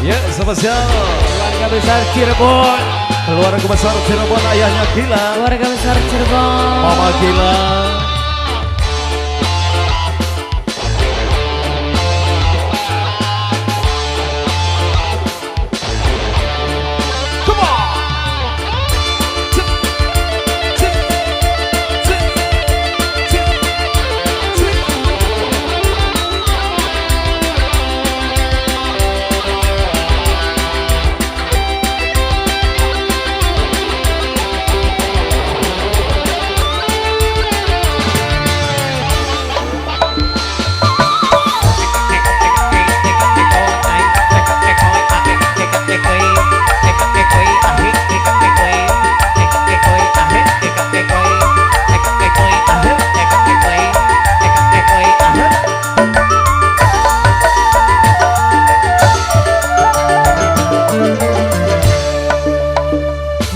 Ya, spesial Keluarga besar Cirebon. Keluarga besar Cirebon, ayahnya Gila, Keluarga besar Cirebon. Mama Gila. Come on. Cip, cip, cip, cip, cip.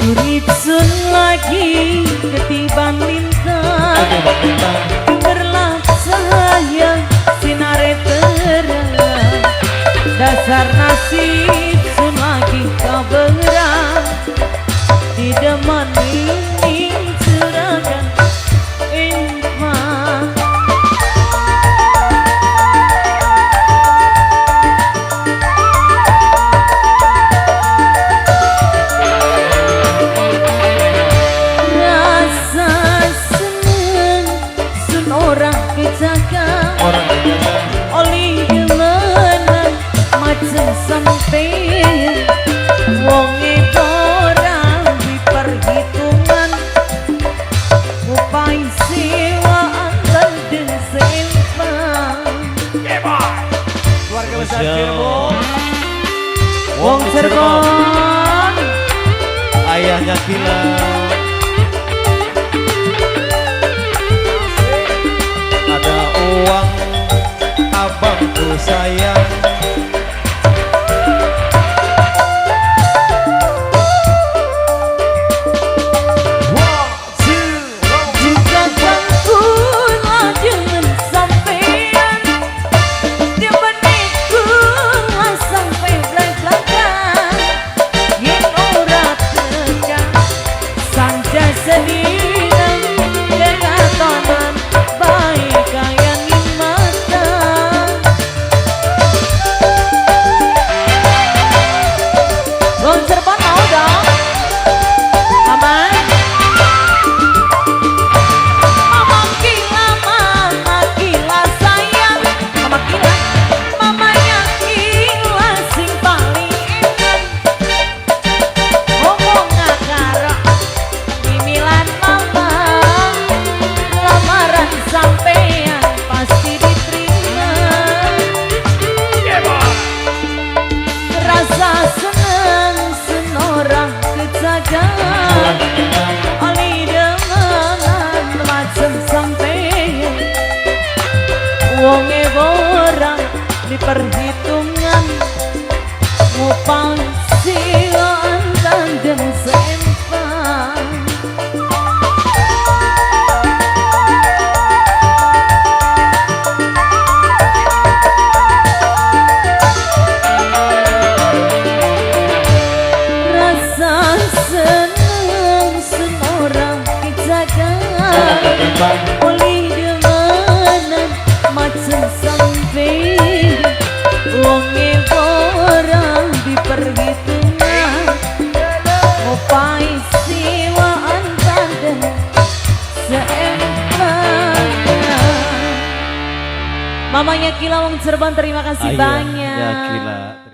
Urip sun lagi ketiban lintang, gemerlap cahaya sinare terang. Dasar nasib sun lagi kaberang, didemani ning juragan empang. Rasa seneng sun ora kejaga, Orang biasa. Olih demenan macem sampeyan. Wonge ora diperhitungan, upai sewaan den sempang. Keluarga besar Cirebon. Wong Cirebon. Ayahnya Gila. Ada uang abangku sayang. One, two, one, two. Juga kula dengan sampean, dimeni kula sampai belak-belakan. Yen ora tekan sanja sedina, kekatonan bae kaya ning mata. Wong Cirebon mau dong? Aman? Mama gila, mama gila sayang, mama gila, mamanya gila sing paling enak. Ngomong karo mimilan mama, lamaran sampean pasti diterima. Rasa seneng senora kejaga, oli demenan macem sampean. Wonge ora diperhitungan, ngupang silaan tandem sempang. Rasa seneng senora kejaga, oleh demenan macem sampe. Wonge ora diperhitungan, ngopai sewaan tanden seempang. Mamanya Kila Wong Cirebon, terima kasih Ayahnya banyak. Gila.